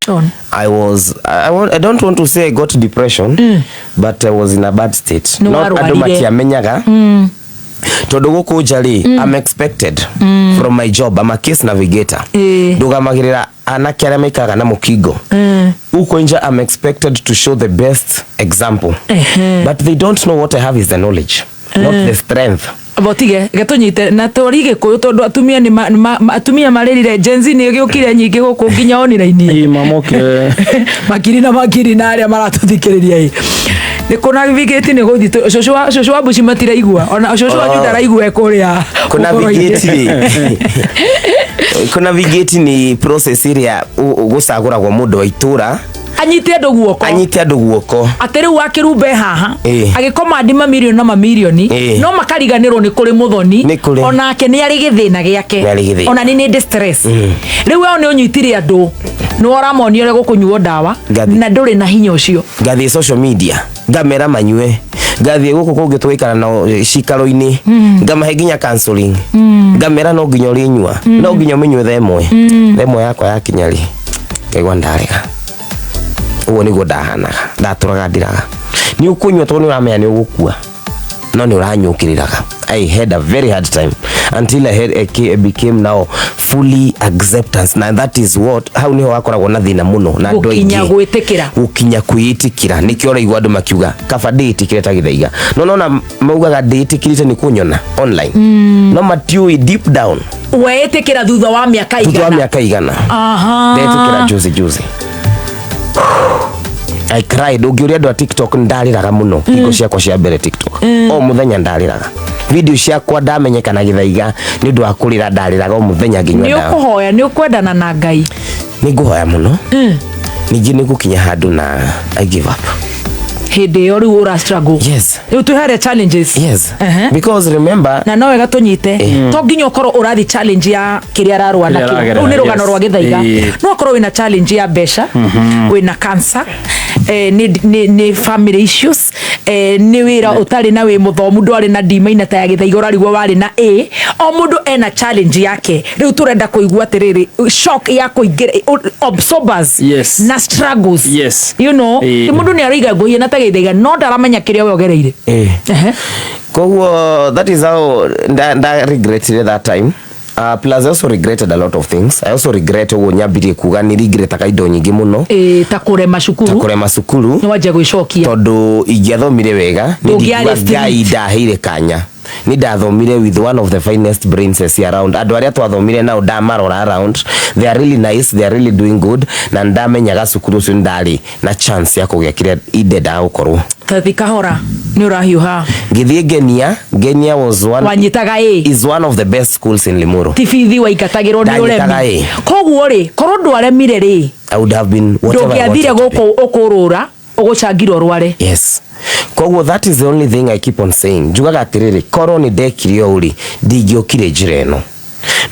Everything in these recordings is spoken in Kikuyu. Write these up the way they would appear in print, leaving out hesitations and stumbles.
On. I was I, want, I don't want to say I got depression, but I was in a bad state. Nĩ Not andũ warwarire. matiamenyaga tondũ gũkũ nja rĩ, I'm expected from my job. I'm a case navigator. Ndũgamagĩrĩra anake arĩa maikaraga na mũkingo huko nja. I'm expected to show the best example, but they don't know what I have is the knowledge, not the strength. Botige getũnyite na twari Gĩkũyũ tondũ atumia nĩ atumia marĩrire. Gen Z nĩ gĩũkire nyingĩ gũkũ nginya online. Ĩ, mamokire. Makiri na makiri na arĩa maratũthikĩrĩria ĩ nĩ kũ navigate nĩ gũthiĩ cũcũ wa mbuci matiraigua, ona cũcũ wanyu ndaraigua e kũrĩa Kũnavigate rĩ, kũnavigate nĩ process ĩrĩa gũcagũragwo mũndũ wa itũra anyite andũ guoko. Anyite andũ guoko. Atĩ rĩu wakĩrumbe haha agĩkomandi mamirioni na mamirioni no makariganĩrwo nĩ kũrĩ mũthoni. Nĩ kũrĩ. Onake nĩ arĩ gĩthĩna gĩake. Nĩ arĩ gĩthĩna. Ona nĩ nĩ stress rĩu we nĩ ũnyitire andũ nĩ ũramonia ũrĩa gũkũnyuo ndawa na ndũrĩ na hinya ũcio. Ngathiĩ social media ngamera manyue, ngathiĩ gũkũ kũngĩ tũgĩikara nao cikaro-inĩ, ngamahe nginya counseling, ngamera no nginya ũrĩnyua, no nginya ũmĩnyue thaa ĩmwe. Thaa ĩmwe yakwa yakinya rĩ, ngaigua ndarega. Ũguo nĩguo ndahanaga, ndatũraga ndiraga nĩ ũkũnyua tondũ nĩ ũramenya nĩ ũgũkua no nĩ ũranyũkĩrĩraga. I had a very hard time until I became now fully acceptance, na that is what hau niho wakoragwo na thĩna mũno na andũ gũkinya aingĩ. Gwĩtĩkĩra. Gũkinya kwĩĩtĩkĩra nĩkĩo ũraigua andũ makiuga kaba ndĩĩtĩkĩre ta Gĩthaiga, no nona maugaga ndĩĩtĩkĩrĩte nĩ kũnyona online, no matiũĩ deep down. Weĩtĩkĩra thutha wa mĩaka thutha wa igana? Mĩaka igana. Ndetĩkĩra juzi juzi. I cried. Ũngĩũria andũ a TikTok, ndarĩraga mũno hingo ciakwa cia mbere TikTok. O mũthenya ndarĩraga. Video ciakwa ndamenyekana Gĩthaiga nĩ ũndũ wa kũrĩra, ndarĩraga o mũthenya nginyua Nĩ ndawa. ũkũhoya, nĩ ũkwendana na Ngai. Nĩ ngũhoya mũno, ningĩ nĩ gũkinya handũ na I give up. Hĩndĩ ĩyo rĩu ũra struggle? Yes. Rĩu twĩ harĩa challenges. Yes, because remember, Na no wega tũnyite, to nginya ũkorwo ũrathi challenge ya kĩrĩa ararũa Kĩrĩa nakĩo. aragerera, Rũu nĩ rũgano rwa Gĩthaiga. No ũkorwo wĩna challenge ya mbeca, wĩna cancer, nĩ family issues, nĩ wĩra ũtarĩ na wĩ mũthomu, ndwarĩ na D minus ta ya Gĩthaiga ũrarigwo warĩ na A. O mũndũ ena challenge yake. Rĩu tũrenda kũigua atĩrĩrĩ, shock ya kũingĩra absorbers na struggles. Mũndũ nĩ aroiga ngũhiana ta Gĩthaiga no ndaramenya kĩrĩa we ũgereire. Koguo that is how nda regretire that time. Plus I also regretted a lot of things. I also regret ũguo nyambirie kuga nĩ regretaga indo nyingĩ mũno. Ta kũrema ta cukuru. Kũrema cukuru. Nĩ wanjia gwĩcokia. Tondũ ingĩathomire wega nĩ Ndũngĩarĩ ndingiuga street. Ngai ndaheire kanya nĩ ndathomire with one of the finest brains around. Andũ arĩa twathomire nao ndamarora around, they are really nice, they are really doing good, na ndamenyaga cukuru ũcio nĩ ndarĩ na chance ya kũgĩa kĩrĩa indendaga gũkorwo. Tathi kahora, nĩ ũrahiũha. Ngĩthiĩ Ngenia. Ngenia was one Wanyitaga ĩ? is one of the best schools in Limuru. Ti bithi waingatagĩrwo nĩ Ndanyitaga ũremi? ĩ. Koguo rĩ, korwo ndwaremire rĩ, I would have been whatever I ndũngĩathire wanted to be. gũkũ ũkũrũra ũgũcangire ũrware. Yes, koguo that is the only thing I keep on saying. Njugaga atĩrĩrĩ, korwo nĩ ndekire ũũ rĩ, ndingĩokire njĩra ĩno,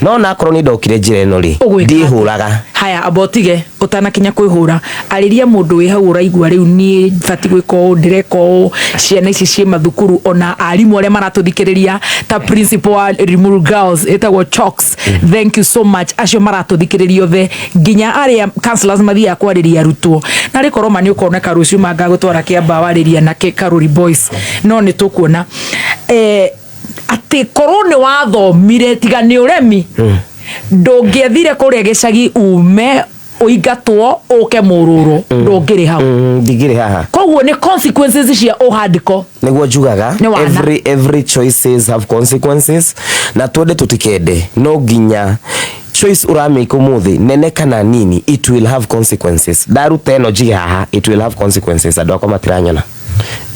no nakorwo nĩ ndokire njĩra ĩno rĩ, Ũgwĩka atĩa? ndihũraga. Haya, amba ũtige ũtanakinya kwĩhũra, arĩria mũndũ wĩ hau ũraigua rĩu niĩ bati gwĩka ũũ, ndĩreka ũũ, ciana ici ciĩ mathukuru, ona arimũ arĩa maratũthikĩrĩria ta principal wa Limuru Girls ĩtagwo Chokes, thank you so much. Acio maratũthikĩrĩria othe, nginya arĩa counselors mathiaga kwarĩria arutwo, na rĩkorwo ma nĩ ũkoneka rũciũ mangagũtwara Kĩamba warĩria na Karuri Boys, no nĩ tũkuona atĩ korwo nĩ wathomire tiga nĩ ũremi, ndũngĩethire kũrĩa gĩcagi ume ũingatwo ũke mũrũrũ, ndũngĩrĩ hau. Ndingĩrĩ haha. Koguo nĩ consequences cia ũhandĩko. Nĩguo njugaga Nĩ wana. every choices have consequences, na twende tũtikende no nginya choice ũramĩka ũmũthĩ, nene kana nini, it will have consequences. Ndaruta ĩno njige haha, it will have consequences. Andũ akwa matiranyona,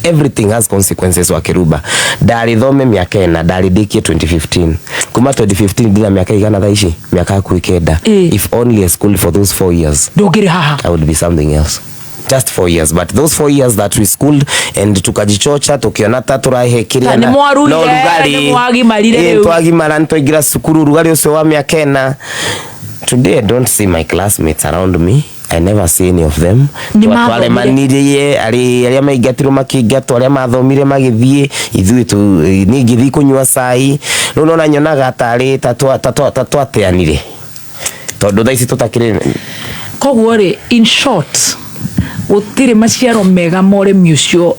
everything has consequences. Wa Kĩrumba ndarĩ thome mĩaka 4, ndarĩ ndĩkie 2015. Kuma 2015 ndina mĩaka igana thaa ici, mĩaka hakuhĩ 9. If only I schooled for those 4 years, Ndũngĩrĩ haha. I would be something else. Just 4 years, but those 4 years that we schooled and tukajichocha tukiona ta tũrahe kĩrĩa Ta nĩ mwaruire, no rugarĩ. nĩ mwagimarire rĩu. Twagimara nĩ twaingĩra cukuru rugarĩ ũcio wa mĩaka 4. Today I don't see my classmates around me. I never see any of them. Nĩ mathomire. Twaremanirie arĩa maingatirwo makĩingatwo, arĩa mathomire magĩthiĩ, ithuĩ tu niĩ ngĩthiĩ kũnyua cai. Rĩu nona nyonaga tarĩ ta twateanire tondũ thaa ici tũtakĩrĩ. Koguo rĩ, in short, gũtirĩ maciaro mega ma ũrĩmi ũcio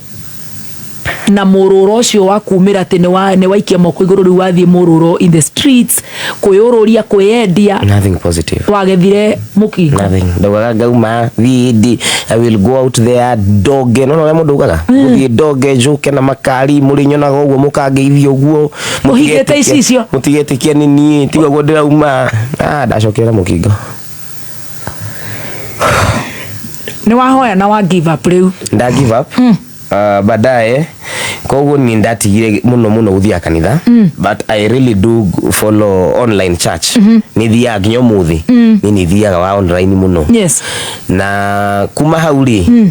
na mũrũro ũcio wa kumĩra atĩ nĩ waikia moko igũrũ, rĩu wathiĩ mũrũro in the streets kwĩyũrũria, kwĩyendia. Nothing positive. Wagethire mũkingo. Nothing. Ndaugaga ngauma thiĩ ndi, I will go out there ndonge, nona ũrĩa mũndũ augaga, gũthiĩ ndonge njũke na makari, mũrĩnyonaga ũguo, mũkangeithia ũguo. Ũhingĩte icicio. Mũtigetĩkie nĩ niĩ, tiga ũguo ndĩrauma. Ah, ndacokerera mũkingo. Nĩ wahoya na wa give up rĩu? Nda give up. Baadaye koguo ni ndatigire muno muno guthiaga kanitha, but I really do follow online church. Nĩ thiaga nginya ũmũthĩ, nĩ thiaga wa online muno. Na kuma hau rĩ,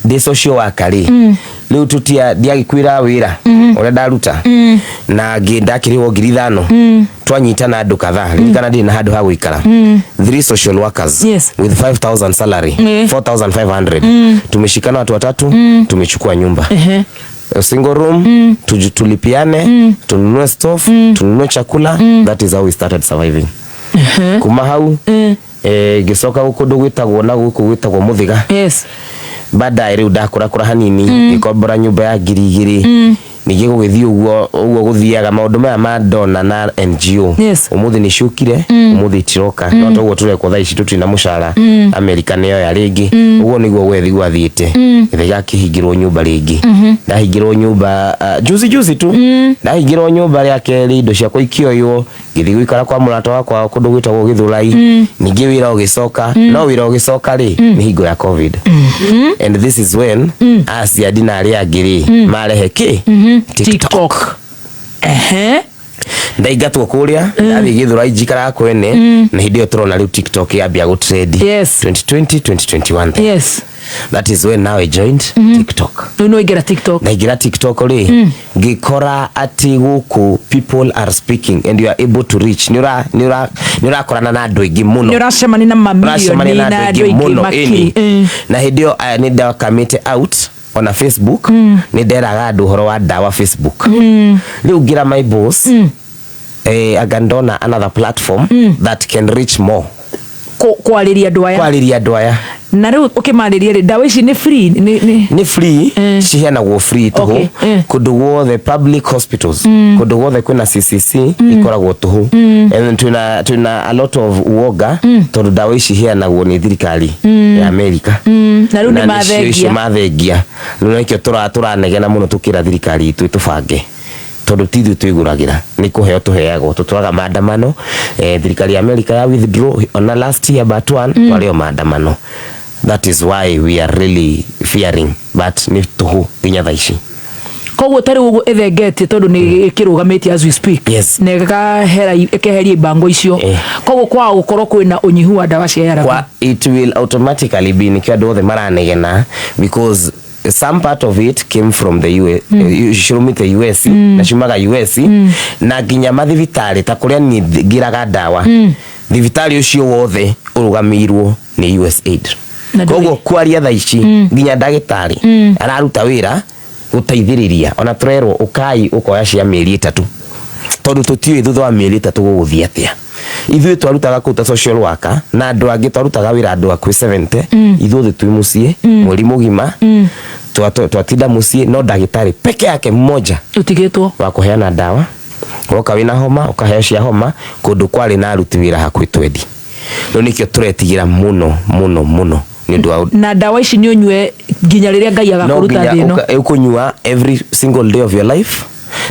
ndĩ social worker rĩ, rĩu tutia ndiagĩkwĩra wĩra ũrĩa ndaruta na ngĩ ndakĩrĩhwo 5,000. Twanyitana andũ kadhaa, ririkana ndirĩ na handũ ha gũikara, three social workers with 5000 salary, 4500, tumeshikana watu watatu, tumechukua nyumba, a single room, tulipiane, tununue stove, tununue chakula. That is how we started surviving. Kuma hau ngĩcoka kũndũ gwĩtagwo na gũkũ gwĩtagwo Mũthĩga. Baadaye rĩu ndakũrakũra hanini, ngĩkombora nyũmba ya 2,000. Ningĩ gũgĩthiĩ ũguo ũguo gũthiaga maũndũ maya ma dona na NGO. Ũmũthĩ nĩ ciũkire, ũmũthĩ itiroka, no toguo tũrekwo thaa ici tũtirĩ na mũcara. Amerika nĩyoya rĩngĩ, ũguo nĩguo gwethi gwathiĩte gĩthaiga kĩhingĩrwo nyũmba rĩngĩ. Ndahingĩrwo nyũmba juzi juzi tu, ndahingĩrwo nyũmba rĩa kerĩ, indo ciakwa ikĩoywo, ngĩthiĩ gũikara kwa mũrata wakwa kũndũ gwĩtagwo Gĩthũrai. Ningĩ wĩra ũgĩcoka, no wĩra ũgĩcoka rĩ, nĩ hingo ya COVID, and this is when aciandi na arĩa angĩ rĩ marehe kĩ TikTok. TikTok. Ehe. Ndaingatwo kũrĩa, ndathiĩ Gĩthũrai njikaraga kwene, na hĩndĩ ĩyo tũrona rĩu TikTok yambia gũtrend. 2020, 2021. That is when now I joined TikTok. Rĩu nĩ waingĩra TikTok. Ndaingĩra TikTok rĩ, ngĩkora atĩ gũkũ people are speaking and you are able to reach, nĩ ũrakorana na andũ aingĩ mũno. Nĩ ũracemania na mamirioni. Ũracemania na na andũ andũ aingĩ aingĩ mũno. makiri. Ĩni. Na hĩndĩ ĩyo aya nĩ ndakamĩte out ona Facebook, nĩ nderaga andũ ũhoro wa ndawa Facebook. Rĩu ngĩra my boss, anga ndona another platform that can reach more. Kwarĩria andũ aya. Kwarĩria andũ aya. Na rĩu ũkĩmarĩria rĩ, ndawa ici nĩ free, nĩ Nĩ free, ciheanagwo free tũhũ. Kũndũ guothe public hospitals, kũndũ guothe kwĩna CCC, ikoragwo tũhũ. And twĩna a lot of uoga tondũ ndawa ici iheanagwo nĩ thirikari ya America. Na rĩu nĩ Na nĩcio icio mathengia. Mathengia. Rĩu nĩkĩo tũranegena mũno tũkĩra thirikari itũ ĩtũbange, tondũ ti ithuĩ twĩgũragĩra, nĩ kũheo tũheagwo. Tũtwaraga maandamano, thirikari ya America ya withdraw ona last year but one, twarĩ o maandamano. That is why we are really fearing, but nĩ tũhũ nginya thaa ici. Koguo ta rĩu ũguo ĩthengetie, tondũ nĩ ĩkĩrũgamĩtie as we speak, na ĩkeheria ibango icio, koguo kwaga gũkorwo kwĩna ũnyihu wa ndawa cia ARV. Kwa it will automatically be, nikio andũ othe maranegena, because some part of it came from the US, cirumĩte US, na ciumaga US, na nginya mathibitarĩ ta kũrĩa niĩ ngĩraga ndawa, thibitarĩ ũcio wothe ũrũgamĩirwo nĩ USAID. Na Koguo kwaria thaa ici, nginya ndagĩtarĩ araruta wĩra gũteithĩrĩria, ona tũrerwo ũkai ũkoya cia mĩeri 3, tondũ tũtiũĩ thutha wa mĩeri 3 gũgũthiĩ atĩa. Ithuĩ twarutaga kũu ta social worker na andũ angĩ twarutaga wĩra andũ hakuhĩ 70, ithuothe twĩ mũciĩ mweri mũgima. Twatinda mũciĩ, no ndagĩtarĩ peke yake mmoja ũtigĩtwo wa kũheana ndawa. Woka wĩna homa, ũkaheo cia homa. Kũndũ kwarĩ na aruti wĩra hakuhĩ 20. Rĩu nĩkĩo tũretigĩra mũno mũno mũno nĩ ũndũ wa Na ndawa ici nĩ ũnyue nginya rĩrĩa Ngai no agakũruta nginya thĩ ĩno. Ũkũnyua every single day of your life,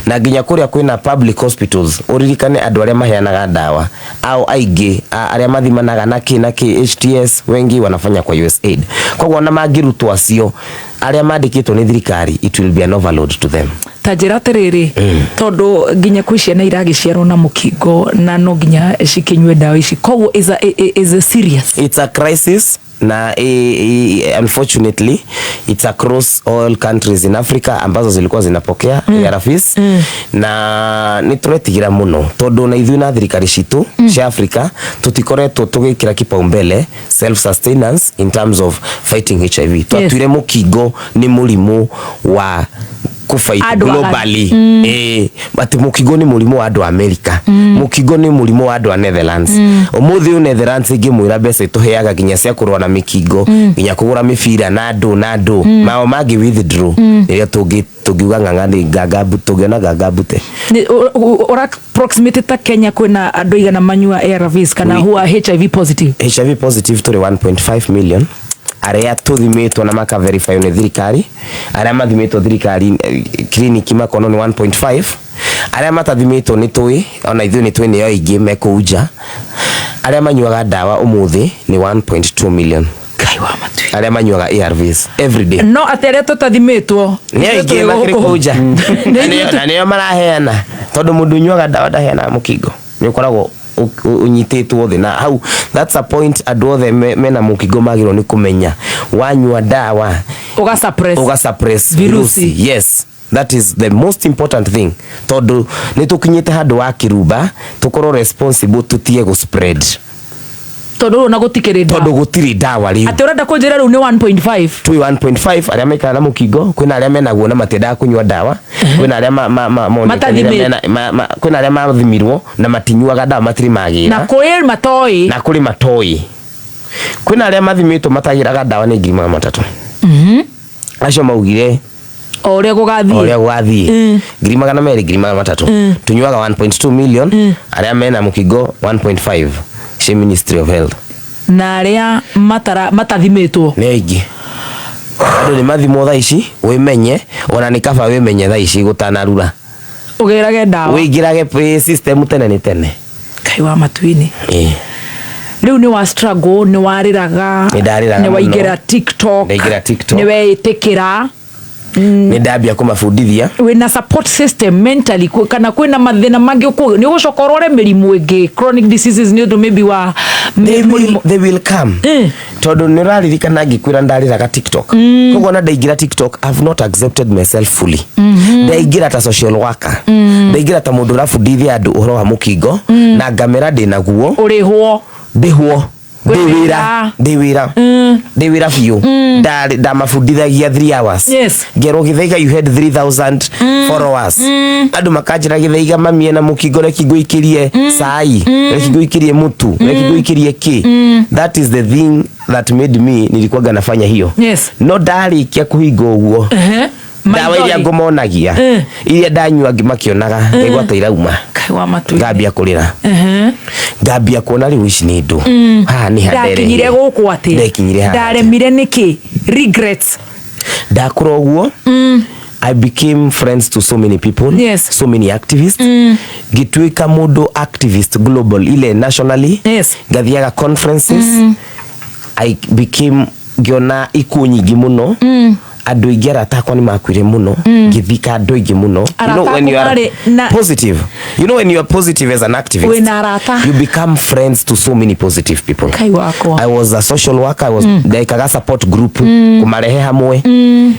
na nginya kũrĩa kwĩna public hospitals, ũririkane andũ arĩa maheanaga ndawa au aingĩ arĩa mathimanaga na kĩ na kĩ HTS, wengi wanafanya kwa USAID. Koguo ona mangĩrutwo acio arĩa mandĩkĩtwo nĩ thirikari, it will be an overload to them. Ta njĩra atĩrĩrĩ, tondũ nginya kwĩ ciana iragĩciarwo na mũkingo na no nginya cikĩnyue ndawa ici, koguo is a serious It's a crisis na unfortunately it's across all countries in Africa ambazo zilikuwa zinapokea ARVs, na nĩ tũretigĩra mũno tondũ na ithuĩ na thirikari citũ cia Africa tũtikoretwo tũgĩkĩra kipaumbele self sustenance in terms of fighting HIV. Twatuire mũkingo nĩ mũrimũ wa Kũfight Andũ aganu. Globally, atĩ mũkingo nĩ mũrimũ wa andũ a America, mũkingo nĩ mũrimũ wa andũ a Netherlands. Ũmũthĩ ũyũ Netherlands ĩngĩmwĩra mbeca ĩtũheaga nginya cia kũrũa na mĩkingo, nginya kũgũra mĩbira na andũ na andũ mao mangĩ withdraw, rĩrĩa tũngiuga ng'ang'a nĩ nganga tũngĩona nganga mbute. Ora approximate ta Kenya kwĩna andũ igana manyua ARVs kana who are HIV positive? HIV positive tũrĩ 1.5 million arĩa tũthimĩtwo na maka verify nĩ thirikari. Arĩa mathimĩtwo thirikari, kiriniki makonwo nĩ 1.5. Arĩa matathimĩtwo nĩ tũĩ ona ithuĩ nĩ twĩ nĩo aingĩ me kũu nja. Arĩa manyuaga ndawa ũmũthĩ nĩ 1.2 million. Ngai wa matui. Arĩa manyuaga ARVs every day. No atĩ arĩa tũtathimĩtwo nĩ aingĩ makĩrĩ kũu nja. Na nĩo maraheana, tondũ mũndũ ũnyuaga ndawa ndaheanaga mũkingo, nĩ ũkoragwo ũnyitĩtwo thĩ na hau. That's a point andũ othe mena mũkingo magĩrĩirwo nĩ kũmenya. Wanyua ndawa, Ũga suppress ũga suppress virusi. Virusi, yes, that is the most important thing, tondũ nĩ tũkinyĩte handũ wa kĩrumba tũkorwo responsible, tũtige gũ spread. Tondũ rĩu ona gũtikĩrĩ Tondũ ndawa. Gũtirĩ ndawa rĩu. Atĩ ũrenda kũnjĩra rĩu nĩ 1.5? Twĩ 1.5 arĩa maikara na mũkingo. Kwĩna arĩa menaguo na matiendaga kũnyua ndawa, kwĩna arĩa monekanire kwĩna arĩa mathimirwo na matinyuaga ndawa, matirĩ magĩra. Na kũrĩ matoĩ. Na kũrĩ matoĩ. Kwĩna arĩa mathimĩtwo matagĩraga ndawa nĩ 300,000. Acio maugire o ũrĩa gũgathiĩ. O ũrĩa gũgathiĩ, 200,000, 300,000. Tunyuaga 1.2 million, arĩa mena mũkingo 1.5 ci Ministry of Health. Na arĩa matathimĩtwo? Nĩ aingĩ. Andũ nĩ mathimwo thaa ici, wĩmenye. Ona nĩ kaba wĩmenye thaa ici gũtanarura. Ũgĩrage ndawa. Wĩingĩrage system tene nĩ tene. Ngai wa matu-inĩ. Rĩu nĩ wa struggle, nĩ warĩraga? Nĩ ndarĩraga Nĩ waingĩra mũno. TikTok? Ndaingĩra TikTok. Nĩ weĩtĩkĩra? Nĩ ndambia kũmabundithia. Wĩna support system mentally, kana kwĩna mathĩna mangĩ nĩ ũgũcoka ũrore mĩrimũ ĩngĩ, chronic diseases, nĩ ũndũ maybe wa They will, they will come. Tondũ nĩ ũraririkana ngĩkwĩra ndarĩraga TikTok. Koguo ona ndaingĩra TikTok, I've not accepted myself fully. Ndaingĩra ta social worker, ndaingĩra ta mũndũ ũrabundithia andũ ũhoro wa mũkingo na ngamera ndĩnaguo. Ũrĩhwo. Ndĩhwo ndĩ Kwĩ wĩra. wĩra. Ndĩ wĩra, ndĩ wĩra biũ. Ndamabundithagia 3 hours. Ngerwo, "Gĩthaiga, you had 3000 followers." Andũ makanjĩra, "Gĩthaiga, mami ena mũkingo, reki ngũikĩrie cai, reki ngũikĩrie mũtu, reki ngũikĩrie kĩ." That is the thing that made me nilikuwaga nafanya hiyo. No ndarĩkia kũhinga ũguo, ndawa iria Maithori. ngũmonagia, iria ndanyua makĩonaga, ngaigua ta irauma. Ngai wa matu. Ngambia kũrĩra, ngambia kuona rĩu ici nĩ ndũ haha nĩ Ndakinyire handerehe. gũkũ atĩ Ndekinyire haha atĩa? Ndaremire nĩkĩ? Regrets. Ndakũra ũguo, I became friends to so many people, so many activists. Ngĩtuĩka mũndũ activist global, ile nationally. Ngathiaga conferences. I became, ngĩona ikuũ nyingĩ mũno. Andũ aingĩ arata akwa nĩ makuire mũno, ngĩthika andũ aingĩ mũno. You know, Arata when you aku are marĩ positive, you know, when you are positive as an activist, Wĩna arata. you become friends to so many positive people. Kai wakwa. I was a social worker. I was ndekaga support group kũmarehe hamwe,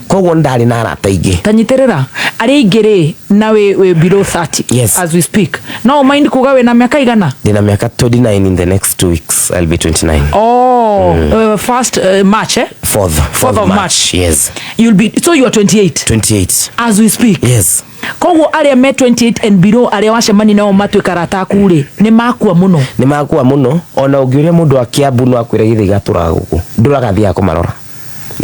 koguo ndarĩ na arata aingĩ. Tanyitĩrĩra arĩa aingĩ rĩ, na wĩ below 30? Yes. As we speak, no mind kuga wĩna mĩaka igana? Ndĩna mĩaka 29. In the next 2 weeks I'll be 29. Oh, first March, eh? Fourth. 4th of March. Yes. You'll be, so you are 28? 28. As we speak? Yes. Koguo arĩa me 28 and below, arĩa wacemania nao matuĩka arata aku rĩ, nĩ makua mũno? Nĩ makua mũno. Ona ũngĩũria mũndũ wa Kiambu no akwĩre, "Gĩthĩ gatũraga gũkũ, ndũragathiaga kũmarora,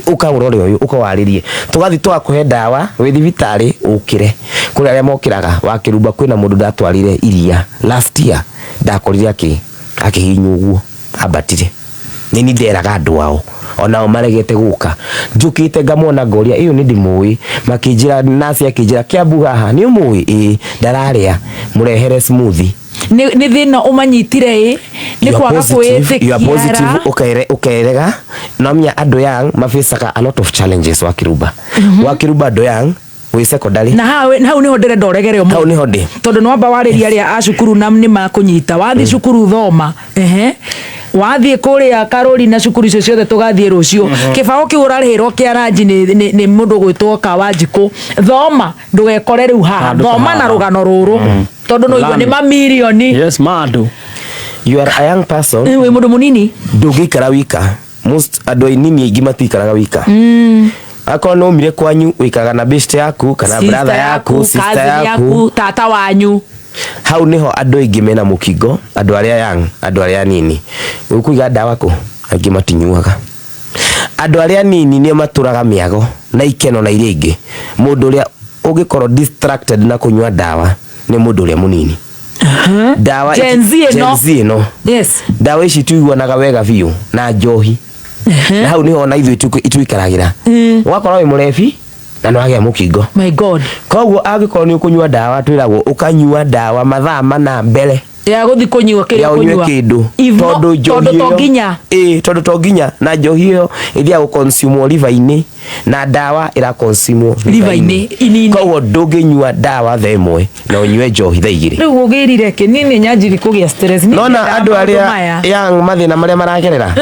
ũka ũrore ũyũ, ũka warĩrie, tũgathiĩ tũgakũhe ndawa wĩ thibitarĩ ũkĩre." Kũrĩ arĩa mokĩraga wakĩrumba. Kwĩna mũndũ ndatwarire iria last year, ndakorire akĩhihinywo ũguo ambatire. Nĩ ni nderaga andũ ao, onao maregete gũka. Njũkĩte ngamona, ngoria, "Ĩyo nĩ ndĩmũĩ?" Makĩnjĩra, nasi akĩnjĩra, "Kiambu haha nĩ ũmũĩ? Ĩĩ, ndararĩa, mũrehere smoothie." Nĩ thĩna ũmanyitire ĩ nĩ You are kwaga positive, you are positive. kwĩĩtĩkia. Ukerega no menya andũ young mafacaga a lot of challenges. Wakiruba, wakiruba, andũ young wĩ secondary. Na hau nĩho ndĩrenda ũregere ũmũthĩ. Hau nĩho ndĩ. Tondũ nĩ wamba warĩria arĩa a cukuru na nĩ makũnyita wathiĩ cukuru thoma, ehe, wathiĩ kũrĩa karũri na cukuru icio ciothe tũgathiĩ rũciũ. Kĩbaũ kĩu ũrarĩhĩrwo kĩa ranji nĩ mũndũ gwĩtwo Kawanjikũ. Thoma, ndũgekore rĩu haha. Handũ ta Thoma na haha. rũgano rũrũ, tondũ no igua nĩ Lami. mamirioni. Yes, mandu. You are a young person. Wĩ mũndũ mũnini. Ndũngĩikara wika. Most andũ anini aingĩ matikaraga wika. Akorwo nĩ umire kwanyu, ũikaraga na best yaku kana Sister brother yaku, sister cousin yaku, yaku, tata wanyu. Hau niho andũ aingĩ mena mũkingo, andũ arĩa young, andũ arĩa anini. Ũkũiga ndawa kũ? Aingĩ matinyuaga. Andũ arĩa anini nĩo matũraga mĩago na ikeno na iria ingĩ. Mũndũ ũrĩa ũngĩkorwo distracted na kũnyua ndawa nĩ mũndũ ũrĩa mũnini. Ndawa Gen Z ĩno. Gen Z ĩno. Ndawa ici tuiguanaga wega biũ na njohi, na hau niho ona ithuĩ tuikaragĩra. Ũgakorwo wĩ mũrebi na nĩ wagĩa mũkingo. My God. Koguo angĩkorwo nĩ ũkũnyua ndawa, twĩragwo ũkanyua ndawa mathaa 4 mbere ya gũthi kũnyua kĩrĩa ya ũnyue ũkũnyua. kĩndũ. If not- Tondũ njohi tondũ to ĩyo- nginya. Ĩĩ, tondũ to nginya, na njohi ĩyo ĩthiaga gũconsumwo liver-inĩ, na ndawa ĩraconsumwo liver-inĩ, ini-inĩ. Koguo ndũngĩnyua ndawa thaa 1 na ũnyue njohi thaa 2. Rĩu ũgĩrire kĩ niĩ nĩ nyanjiri kũgĩa stress. Niĩ Nona ndiendaga andũ maũndũ arĩa maya. young, mathĩna marĩa maragerera,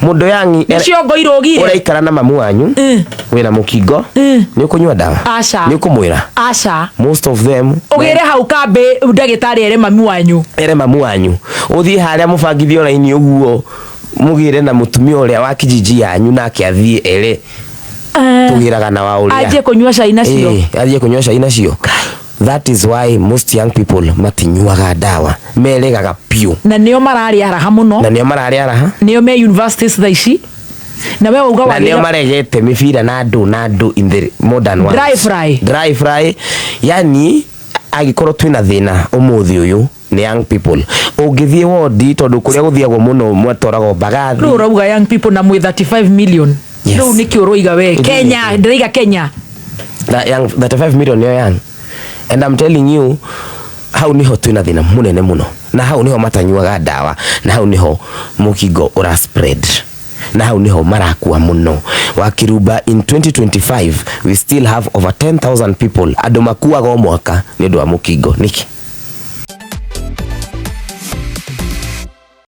mũndũ young Nĩ ciongo irũgire. ũraikara na mamu wanyu wĩna mũkingo, nĩ ũkũnyua ndawa? Aca. Nĩ ũkũmwĩra? Aca. Most of them Ũgĩre hau kambĩ ndagĩtarĩ ere mami wanyu. Ere mamu wanyu, ũthiĩ harĩa mũbangithio raini ũguo, mũgĩre na mũtumia ũrĩa wa kijiji yanyu, nake athiĩ ere tũgĩraga na wa ũrĩa Anjie kũnyua cai nacio. Ĩĩ, athiĩ kũnyua cai nacio. That is why most young people matinyuaga ndawa, meregaga biũ. Na nĩo mararĩa raha mũno. Na nĩo mararĩa raha. Nĩo me universities thaa ici, na we uga Na nĩo wagĩrĩire maregete mĩbira na andũ in the modern world. Dry fry. Dry fry, yani angĩkorwo twĩna thĩna ũmũthĩ ũyũ nĩ young people. Ũngĩthiĩ wondi, tondũ kũrĩa gũthiagwo mũno mwatwaragwo Mbagathi. Rĩu ũrauga young people na mwĩ 35 million. Yes. Rĩu nĩkĩ ũroiga we? Ithuĩ Kenya. nĩkĩ? Ndĩraiga Kenya. That young 35 million nĩo young, and I'm telling you, hau niho twĩna thĩna mũnene mũno, na hau niho matanyuaga ndawa, na hau niho mũkingo ũra spread, na hau niho marakua mũno. Wakirumba, in 2025 we still have over 10,000 people, andũ makuaga o mwaka nĩ ũndũ wa mũkingo. Nĩkĩ?